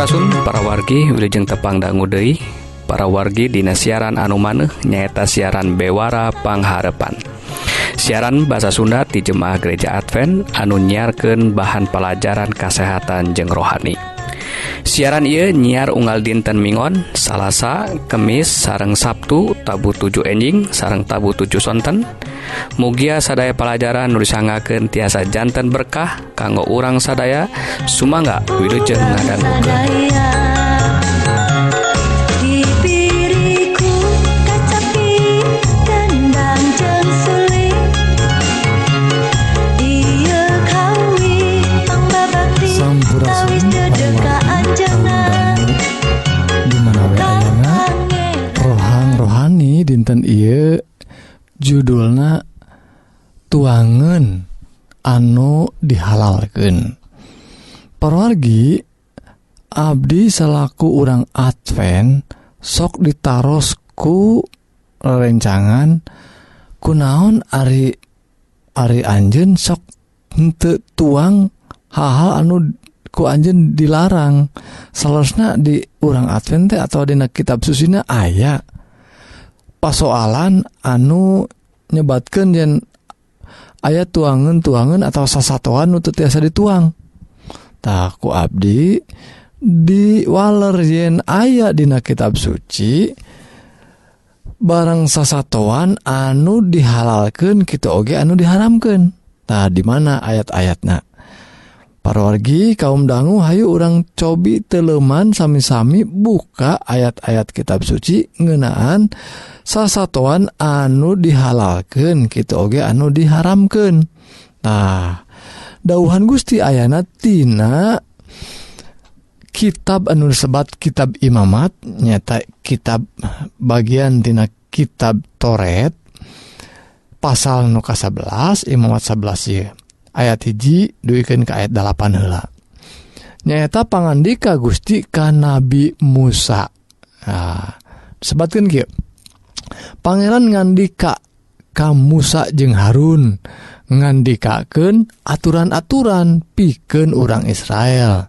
Sampurasun para wargi, wilujeng tepang dangu deui para wargi dina siaran anu maneh, nyaeta siaran Bewara Pangharepan, siaran bahasa Sunda ti Jemaah Gereja Advent anu nyiarkeun bahan pelajaran kesehatan jeung rohani. Siaran ieu nyiar unggal dinten Mingon, Salasa, Kemis sareng Sabtu tabuh 7 enjing sareng tabuh 7 sonten. Mugia sadaya pelajaran nu disanggakeun tiasa janten berkah kanggo urang sadaya. Sumangga, wilujeng ngadangukeun. Dibiriku kacapi kendang jeung suling. Ieu kawi pangbabakti. Sampurasun tawis para dedeg ka wargi kaum anjeunna. Dangu di mana we ayana. Rohang rohani dinten ieu judulna tuangan anu dihalalkeun. Parwargi, abdi selaku urang Advent sok ditaros ku rerencangan, kunaon ari ari anjeun sok henteu tuang hal-hal anu ku anjeun dilarang? Salesna di urang Advent teh atau dina kitab sucina aya pasoalan anu nyebatkeun yen aya tuangan-tuangan atau sasatoan nu teu tiasa dituang. Tah, ku abdi diwaler yen aya dina kitab suci barang sasatoan anu dihalalkeun kitu oge anu diharamkeun. Tah, di mana ayat-ayatna? Parwargi kaum dangu, hayu urang cobi teleuman sami-sami buka ayat-ayat kitab suci ngeunaan sasatoan anu dihalalkeun kitu oge anu diharamkeun. Nah, dauhan Gusti ayana tina kitab anu disebat kitab Imamat, nyaeta kitab bagian tina kitab Toret, pasal nu ka-11, Imamat 11 ye ayat 1 dugikeun ka ayat 8 heula, nyaeta pangandika Gusti ka Nabi Musa. Nah, sebatkeun kieu, Pangeran ngandika ka Musa jeung Harun, ngandikakeun aturan-aturan pikeun urang Israel.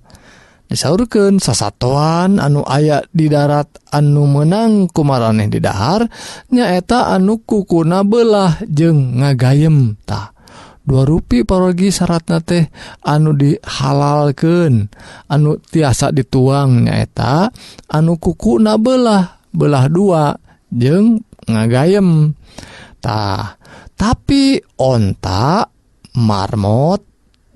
Disaurkeun, sasatoan anu aya di darat anu menang kumaraneh didahar nyaeta anu kukuna belah jeung ngagayem. Tah, dua rupi parogi syaratna teh anu dihalalkeun, anu tiasa dituang, nyaeta anu kukuna belah, belah dua, jeung ngagayem. Tah, tapi onta, marmot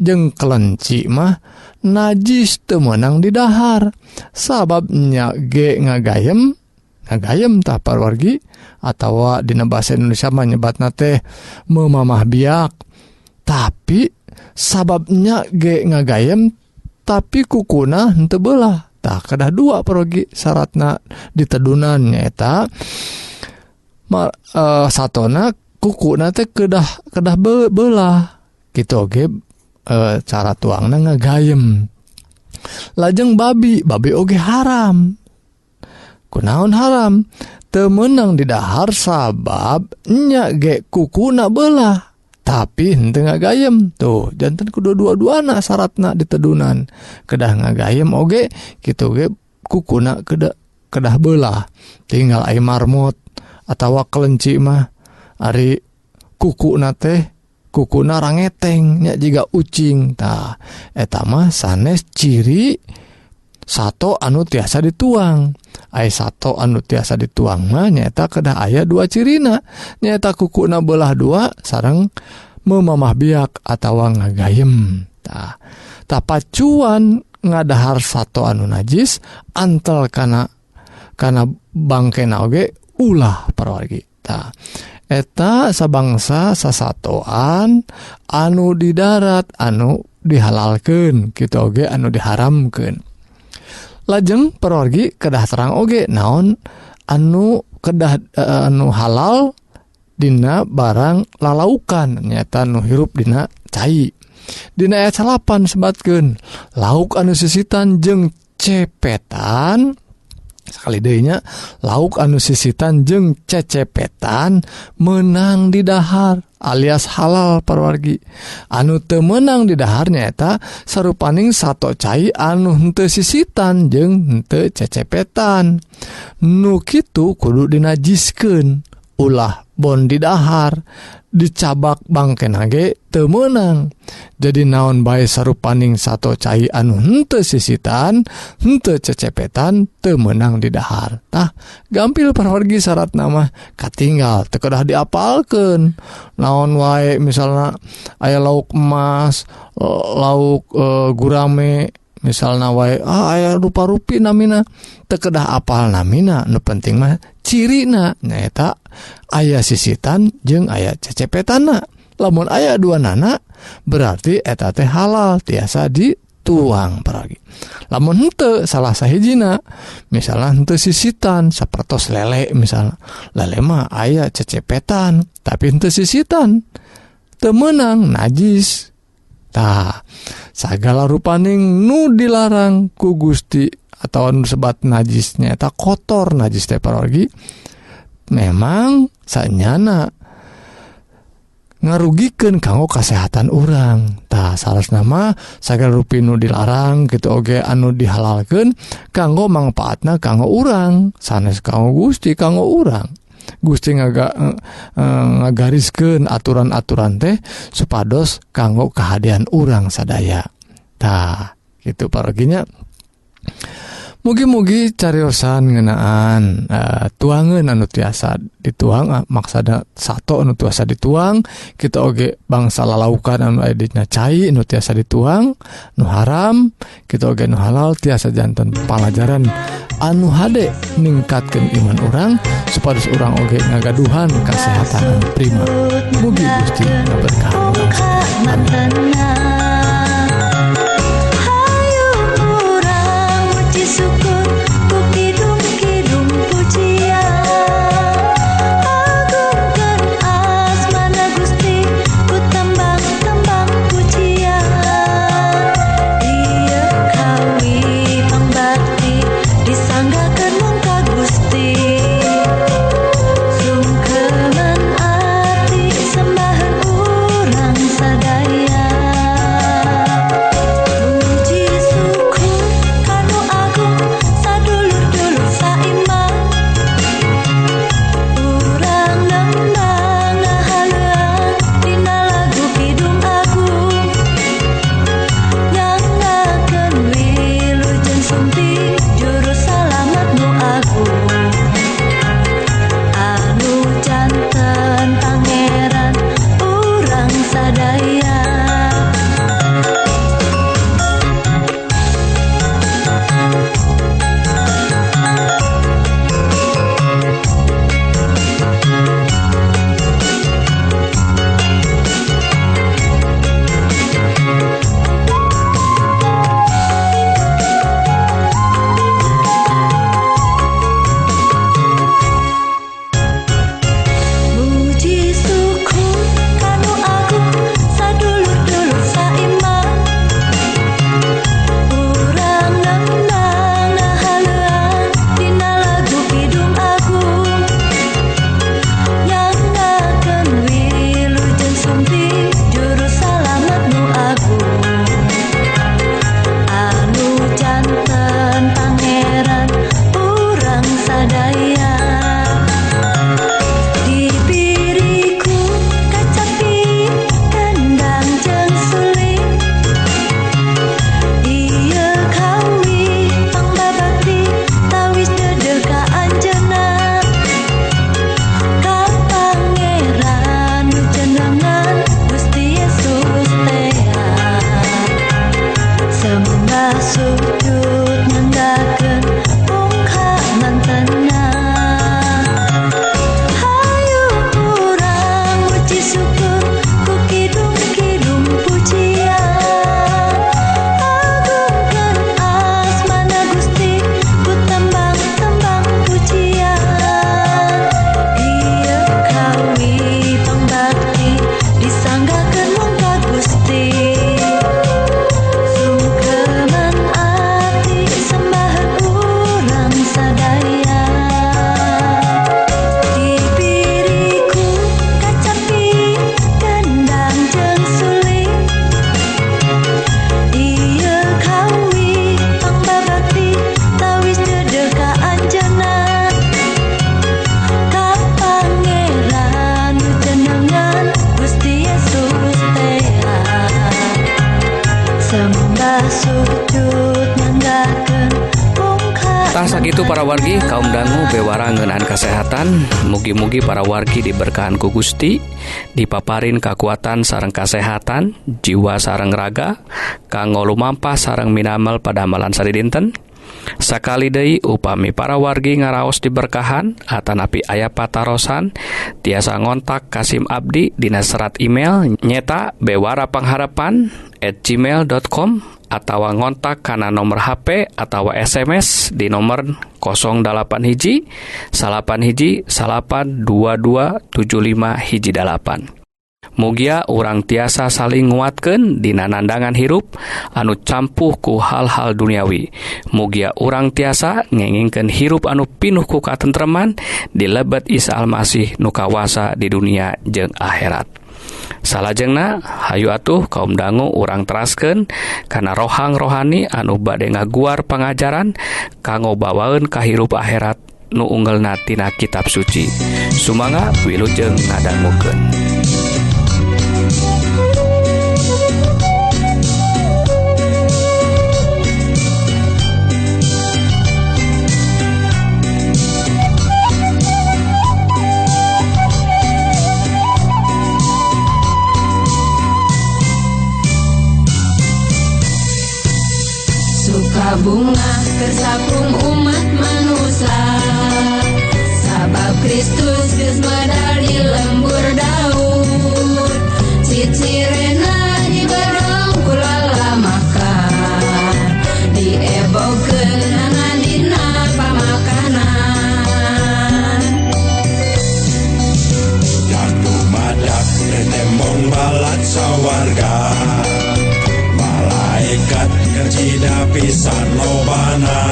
jeung kelenci mah najis, teu meunang didahar, sababnya ge ngagayem ngagayem. Tah parwargi, atawa dina bahasa Indonesia mah nyebatna teh memamah biak. Tapi sababnya ge ngagayem tapi kukuna henteu belah. Tah, kedah dua parogi syaratna ditedunan, nyaeta satona kukuna teh kedah kedah belah gitu oge cara tuangna ngagayem. Lajeng babi, babi oge haram. Kunaon haram? Teu meunang didahar sabab nya ge kukuna belah tapi henteu ngagayem. Tuh, janten kudu dua-duana syaratna ditedunan, kedah ngagayem oge kitu ge kukuna kedah kedah belah. Tinggal ai marmot atawa kelenci mah ari kukuna teh kukuna rangeteng nya jiga ucing. Tah, eta mah sanes ciri sato anu tiasa dituang. Ai sato anu tiasa dituang mah nyaeta kedah aya dua cirina, nyaeta kukuna belah dua sareng memamah biak atawa ngagayem. Tah, tapacuan ngadahar sato anu najis antel kana kana bangkena oge ulah, parwargi. Tah, eta sabangsa sasatoan anu di darat anu dihalalkeun kitu oge anu diharamkeun. Lajeng parwargi, kedah terang oge naon anu kedah anu halal dina barang lalaukan, nyaeta nu hirup dina cai. Dina ayat 8 sebatkeun, lauk anu sisitan jeung cepetan. Sekali deui nya, lauk anu sisitan jeung cecepetan menang di dahar alias halal parwargi. Anu teu meunang di dahar nyaeta sarupaning sato cai anu henteu sisitan jeung henteu cecepetan. Nu kitu kudu dinajiskeun, ulah bon di dahar, dicabak bangkena ge teu meunang. Jadi naon bae sarupaning sato cai anu henteu sisitan, henteu cecepetan teu meunang di dahar. Tah, gampil parwargi syaratna mah katinggal teu kedah diapalkeun. Naon wae misalna aya lauk emas, lauk gurame misalna wae, aya rupa-rupi namina, teu kedah apal namina, nu penting mah cirina nyaeta aya sisitan jeung aya cecepetana. Lamun aya dua nana berarti eta teh halal tiasa dituang paragi. Lamun henteu salah sahijina, misalna henteu sisitan sapertos lele misalna, lele mah aya cecepetan tapi henteu sisitan, teu meunang, najis. Tah, sagala rupaning nu dilarang ku Gusti atau nu sebat najisnya eta kotor, najis teh paragi memang sanyana ngarugikeun kanggo kesehatan urang. Tah, salasna mah sagala rupi nu dilarang gitu oge anu dihalalkeun kanggo mangpaatna kanggo urang, sanes kanggo Gusti, kanggo urang. Gusti ngagariskeun aturan-aturan teh supados kanggo kahadean urang sadaya. Tah, kitu paraginya. Mugi-mugi cariosan ngeunaan tuangeun anu tiasa dituang, maksana sato anu tiasa dituang, kita oge bangsa lalaukan anu aya dina cai anu tiasa dituang, nu haram, kita oge nu halal tiasa janten palajaran anu hade ningkatkeun iman urang supados urang oge ngagaduhan kasehatan anu prima. Mugi Gusti ngaberkahan urang sadaya. Amin. Hayu urang muji syukur ku kidung-kidung pujian, agungkeun asmana Gusti ku tembang-tembang pujian. Ieu kawi pangbakti disanggakeun mung ka Gusti, sungkeman ati sembahan Sujud nyanggakeun mungka. Tah sakitu para wargi kaum dangu bewara ngeunaan kasehatan. Mugi-mugi para wargi diberkahan ku Gusti, dipaparin kakuatan sareng kasehatan jiwa sareng raga kanggo lumampah sareng minamel padamalan sadidinten. Sakali deui upami para wargi ngaraos diberkahan atanapi aya patarosan tiasa ngontak Kasim Abdi dina serat email nyeta bewarapangharapan@gmail.com atawa ngontak kana nomor HP atawa SMS di nomor 08 hiji 8 hiji 8 22 75 hiji 8. Mugia urang tiasa saling nguatkeun dina nandangan hirup anu campuh ku hal-hal duniawi. Mugia urang tiasa ngengingkeun hirup anu pinuh ku katentreman di lebet Isa Almasih nu kawasa di dunia jeung akhirat. Salajengna hayu atuh kaum dangu urang teraskeun kana rohang rohani anu bade ngaguar pangajaran kanggo bawaeun ka hirup akhirat nu unggelna tina kitab suci. Sumangga wilujeng ngadangukeun. Suka bunga tersapung umat manusia, sabab Kristus geus medal di lembur Daud. Cicirena diberong ku lalamakan, diebokeun dina pamakanan. Jatuh madak retembong balat sawarga, malaikat kercida pisan lobana,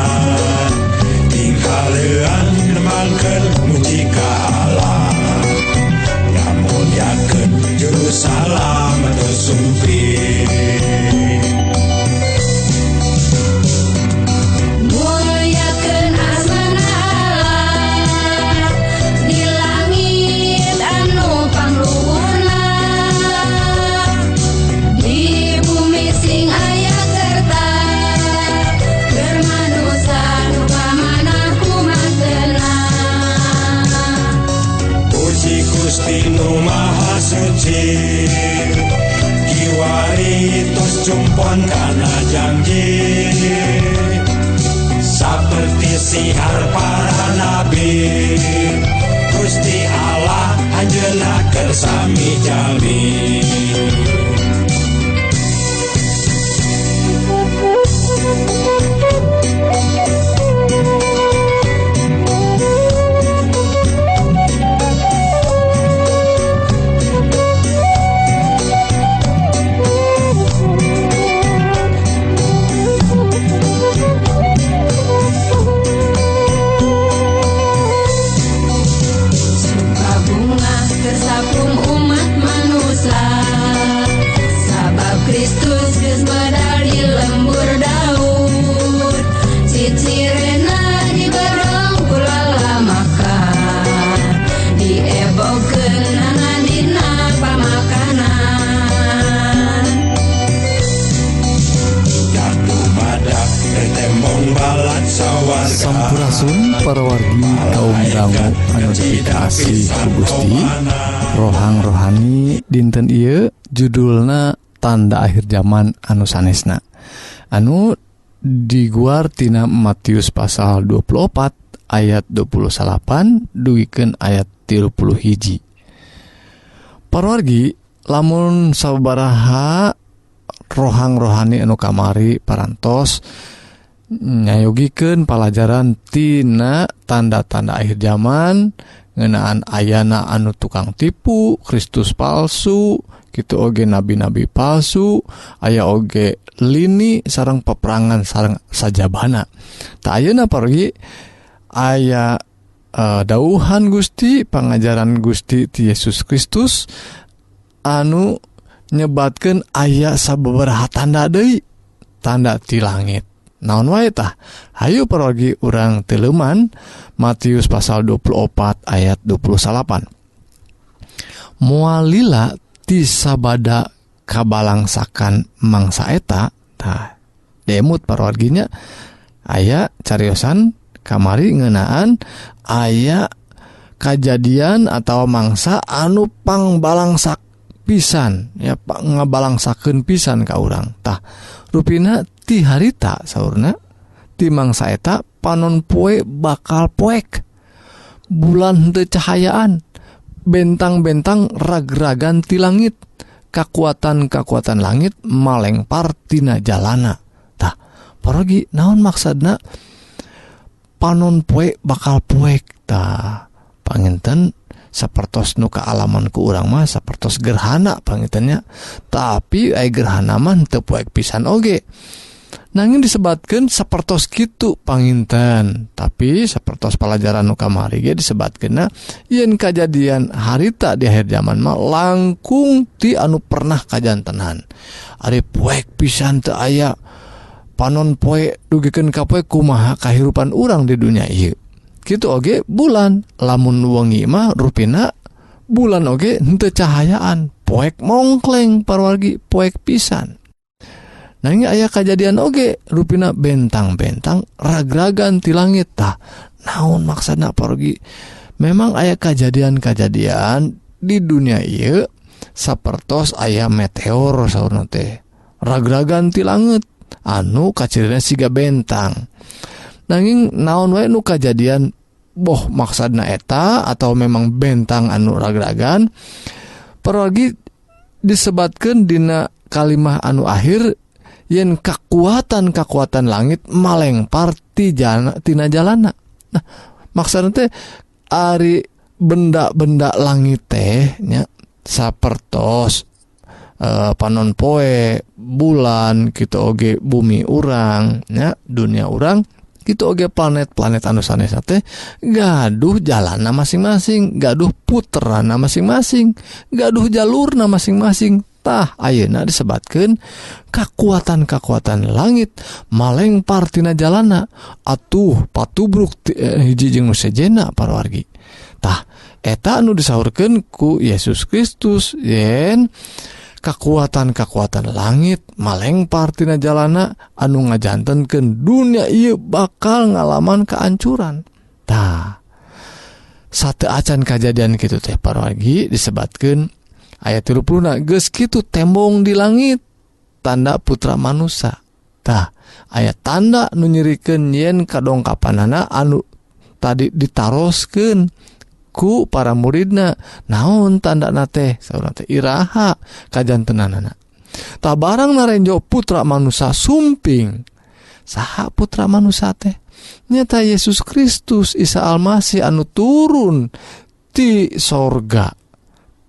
tingkalean nemangkeun muji ka Allah, ngamuliakeun juru salamet sumping. Muliakeun asmana Allah di langit anu pangluhurna, di bumi sing aya kerta, keur manusa nu pamanah kumatena. Puji Gusti nu Maha Suci, kiwari tos jumpon kana janji, saperti sihar para nabi, Gusti Allah anjeunna keur sami jami. Suka bunga tersapung umat manusia, sabab Kristus geus medal di lembur Daud. Cicirena diberong ku lalamakan, diebokeun dina pamakanan. Jatuh madak retembong balat sawarga, Sampurasun para wargi kaum dangu anu dipikaasih ku Gusti. Rohang rohani dinten ieu judulna tanda akhir zaman anu sanesna, anu diguar tina Matius pasal 24 ayat 28 dugikeun ayat 31. Para wargi, lamun sabaraha rohang rohani anu kamari parantos nyayogikeun palajaran tina tanda-tanda akhir zaman ngeunaan ayana anu tukang tipu, Kristus palsu, kitu oge nabi-nabi palsu, aya oge lini sareng peperangan sareng sajabana. Tah ayeuna pargi aya dauhan Gusti, pangajaran Gusti ti Yesus Kristus anu nyebatkeun aya sababaraha tanda deui, tanda ti langit. Naon wae tah? Hayu pargi urang teleuman Matius pasal 24 ayat 28. Moal lila ti sabada kabalangsakan mangsa eta, tah Diemut parwarginya aya cariosan kamari ngeunaan aya kajadian atau mangsa anu pangbalangsak pisan ya, ngabalangsakeun pisan ka urang. Tah rupina ti harita saurna ti mangsa eta panon poe bakal poek, bulan henteu cahayaan, bentang-bentang ragragan ti langit, kakuatan-kakuatan langit malengpar tina jalana. Tah parogi naon maksudna panon poe bakal poek? Tah panginten sapertos nu kaalaman ku urang mah sapertos gerhana pangintennya, tapi ai gerhana mah teu poek pisan oge. Nanging disebatkeun sapertos kitu panginten, tapi sapertos pelajaran nu kamari ge disebatkeunna yen kajadian harita di akhir zaman mah langkung ti anu pernah kajantenan. Ari poek pisan teu aya panon poe dugikeun ka poe kumaha kahirupan urang di dunia ieu. Kitu oge bulan, lamun wengi mah rupina bulan oge henteu cahayaan, poek mongkleng parwargi, poek pisan. Nanging aya kajadian oge rupina bentang-bentang ragragan ti langit. Tah naon maksudna parwargi? Memang aya kajadian-kajadian di dunia ieu sapertos aya meteor saurna teh ragragan ti langit anu kacirina siga bentang. Nanging naon wae nu kajadian boh maksudna eta atau memang bentang anu ragragan parwargi disebatkeun dina kalimah anu akhir yen kekuatan-kekuatan langit malengpar ti jana, tina jalana. Nah, maksudna teh ari benda-benda langit teh nya sapertos panon poe, bulan kitu oge bumi urang nya, dunia urang kitu oge planet-planet anu sanesna teh gaduh jalanna masing-masing, gaduh puterana masing-masing, gaduh jalurna masing-masing. Tah ayeuna disebatkeun kakuatan-kakuatan langit malengpar tina jalana atuh patubruk hiji jeung nu sejenna parwargi. Tah eta anu disaurkeun ku Yesus Kristus yen kakuatan-kakuatan langit malengpar tina jalana anu ngajantenkeun dunia ieu bakal ngalaman kehancuran. Tah sate acan kajadian kitu teh parwargi disebatkeun ayat 30 na geus kitu tembong di langit tanda putra manusia. Tah aya tanda nu nyirikeun yen kadongkapanana anu tadi ditaroskeun ku para muridna. Naon tandana teh? Saurna teh iraha kajantenanana. Tah barang narenjo putra manusia sumping. Saha putra manusia teh? Nyata Yesus Kristus Isa Almasih anu turun ti sorga,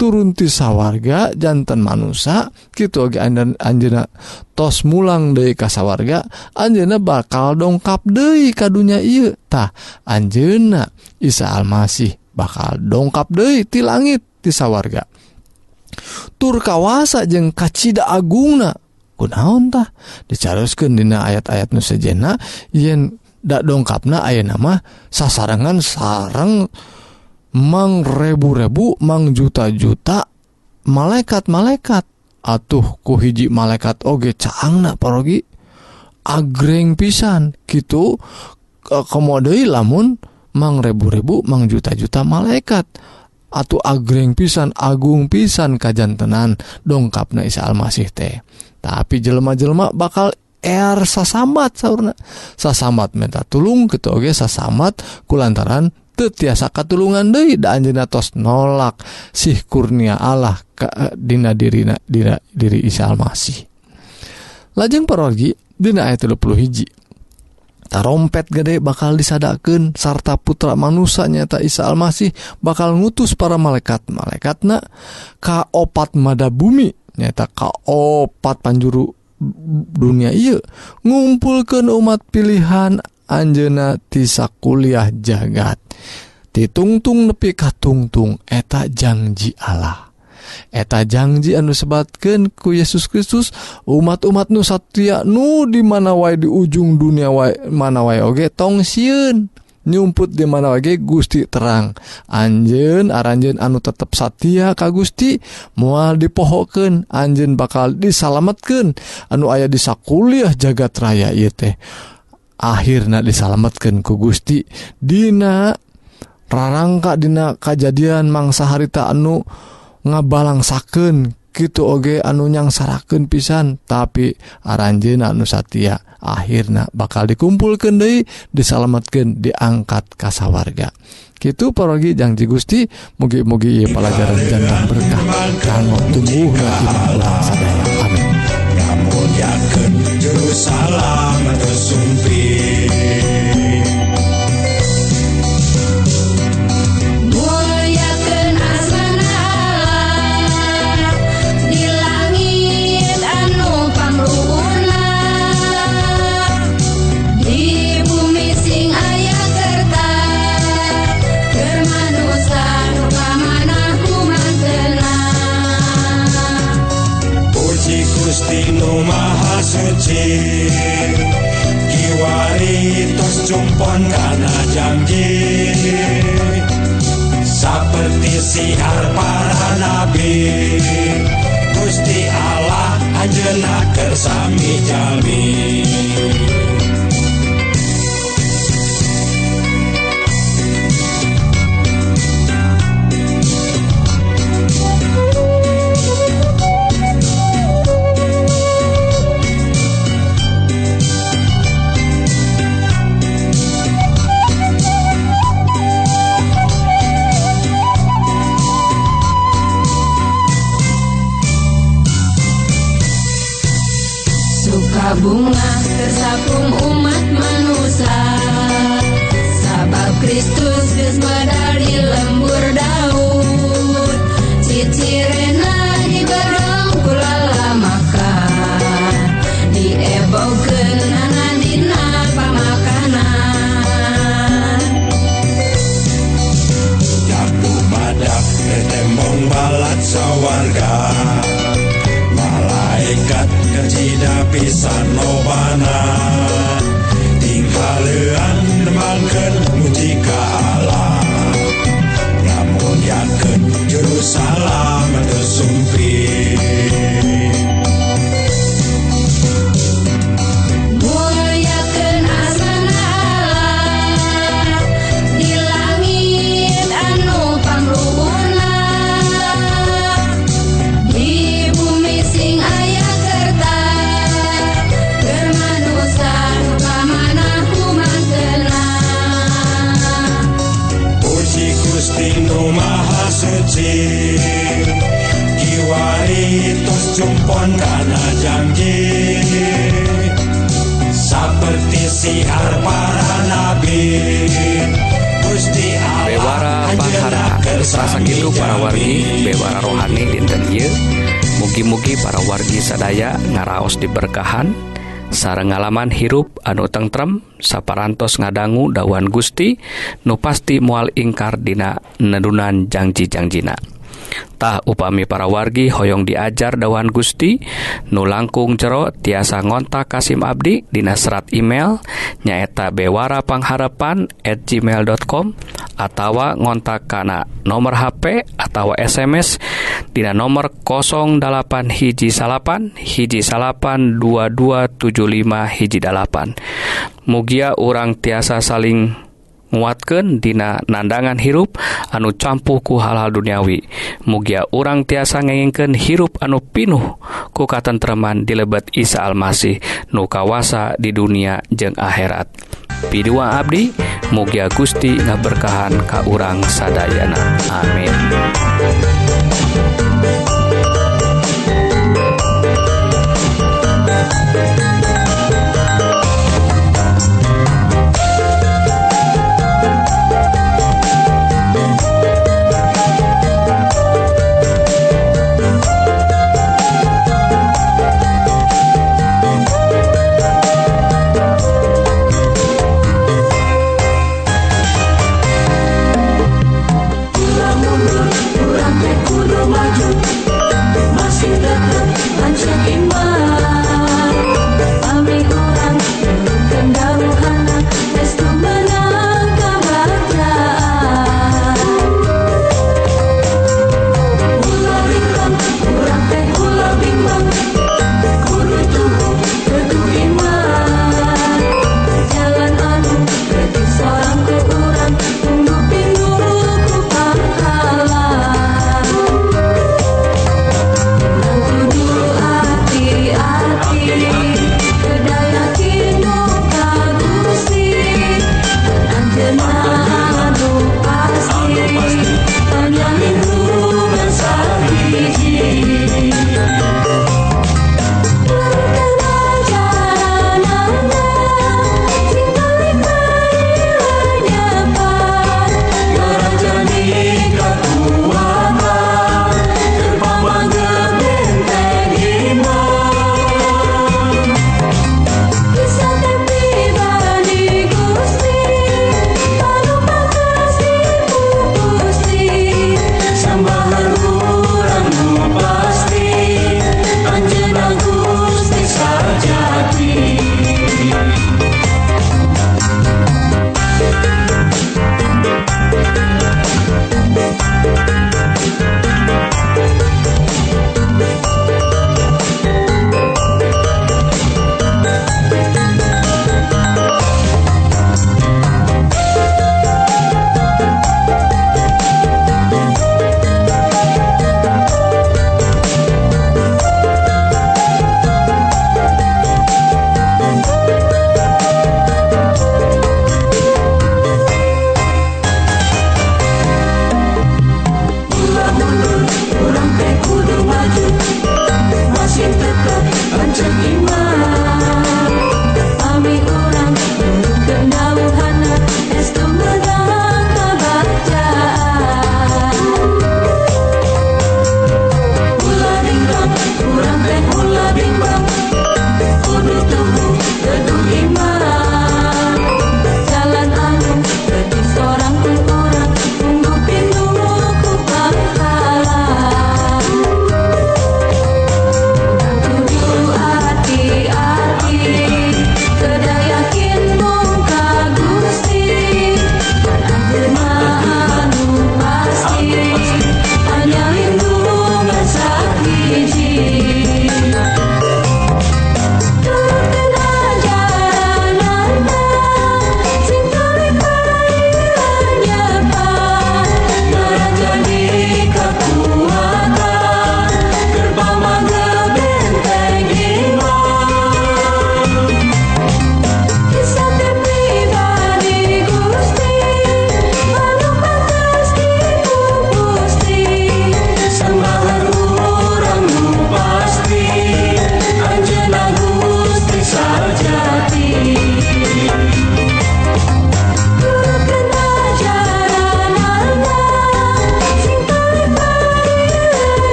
turun ti sawarga janten manusia kitu oge anjeunna tos mulang deui ka sawarga, anjeunna bakal dongkap deui ka dunya ieu. Tah anjeunna Isa Almasih bakal dongkap deui ti langit ti sawarga. Tur kawasa jeung kacida agungna. Kunaon tah? Dicaroskeun dina ayat-ayat nu sejenna yen da dongkapna ayeuna mah sasarengan sareng mang rebu-rebu, mang juta-juta malaikat-malaikat. Atuh ku hiji malaikat oge caangna parogi agreng pisan kitu komo deui lamun mang rebu-rebu, mang juta-juta malaikat. Atuh agreng pisan, agung pisan kajantenan dongkapna Isa Almasih teh. Tapi jelema-jelema bakal sasambat saurna. Sasambat minta tulung kitu oge sasambat kulantaran teu tiasa katulungan deui da anjeunna tos nolak sih kurnia Allah ka, dina dirina, dina diri Isa Almasih. Lajeng parorgi dina ayat 31. Tarompet gede bakal disadakeun sarta putra manusia nyata Isa Almasih bakal ngutus para malaikat-malaikatna ka opat mada bumi nyata ka opat panjuru dunia ieu ngumpulkeun umat pilihan anjeunna ti sakuliah jagat. Titungtung nepi ka tungtung eta janji Allah. Eta janji anu sebatkeun ku Yesus Kristus umat-umat nu satia nu di mana wae di ujung dunia wae mana wae oge tong sieun. Nyumput di mana wae Gusti terang. Anjeun aranjeun anu tetep satia ka Gusti moal dipohokeun, anjeun bakal disalametkeun. Anu aya di sakuliah jagat raya ieu teh akhirna disalametkeun ku Gusti dina rarangka dina kajadian mangsa harita anu ngabalangsakeun kitu oge anu nyangsarakeun pisan, tapi aranjeunna anu satia akhirna bakal dikumpulkeun deui, disalametkeun, diangkat ka sawarga. Kitu parogi jangji Gusti, mugi-mugi ieu palajaran jantan berkah kanggo tumbuhna iman urang sadaya. Amin. Ngamuliakeun juru salamet sumping. Muliakeun asmana Allah di langit anu pangluhurna, di bumi sing aya kerta, keur manusa nu kamanah kumantena. Puji Gusti nu Maha Suci, kiwari tos cumpon kana janji, saperti siar para nabi. Gusti Allah anjeunna keur sami jalmi. Bunga tersapung umat manusia, sabab Kristus geus medal di lembur Daud. Cicirena diberong ku lalamakan, diebokeunana dina pamakanan. Jabu badak tembong balat sawarga, malaikat kerjida pisan lobana, tinghalean nembangkeun muji ka Allah, ngamuliakeun juru salamet sumping. Muliakeun asmana Allah di langit anu pangluhurna, di bumi sing aya kerta, keur manusa nu kamanah kumantena. Puji Gusti nu Maha Suci, kiwari tos cumpon kana janji, saperti siar para nabi. Gusti Allah Bewara anjeunna Pangharapan. keur Rasa sami kitu para wargi jalmi. bewara rohani dinten ieu. Mugi-mugi para wargi sadaya ngaraos diberkahan sareng ngalaman hirup anu tentrem saparantos ngadangu dawuhan Gusti nu pasti moal ingkar dina nedunan janji-janjina. Tah upami para wargi hoyong diajar dawuhan Gusti nu langkung jero tiasa ngontak Kasim Abdi dina serat email nyaeta bewarapangharepan@gmail.com atawa ngontak kana nomor HP atawa SMS dina nomor 08 hiji salapan hiji salapan 2275 hiji dalapan. Mugia urang tiasa saling nguatkeun dina nandangan hirup anu campuh ku hal-hal duniawi. Mugia urang tiasa ngengingkeun hirup anu pinuh ku katentreman di lebet Isa Almasih nu kawasa di dunia jeung akhirat. Pidua abdi, mugia Gusti ngaberkahan ka urang sadayana. Amin.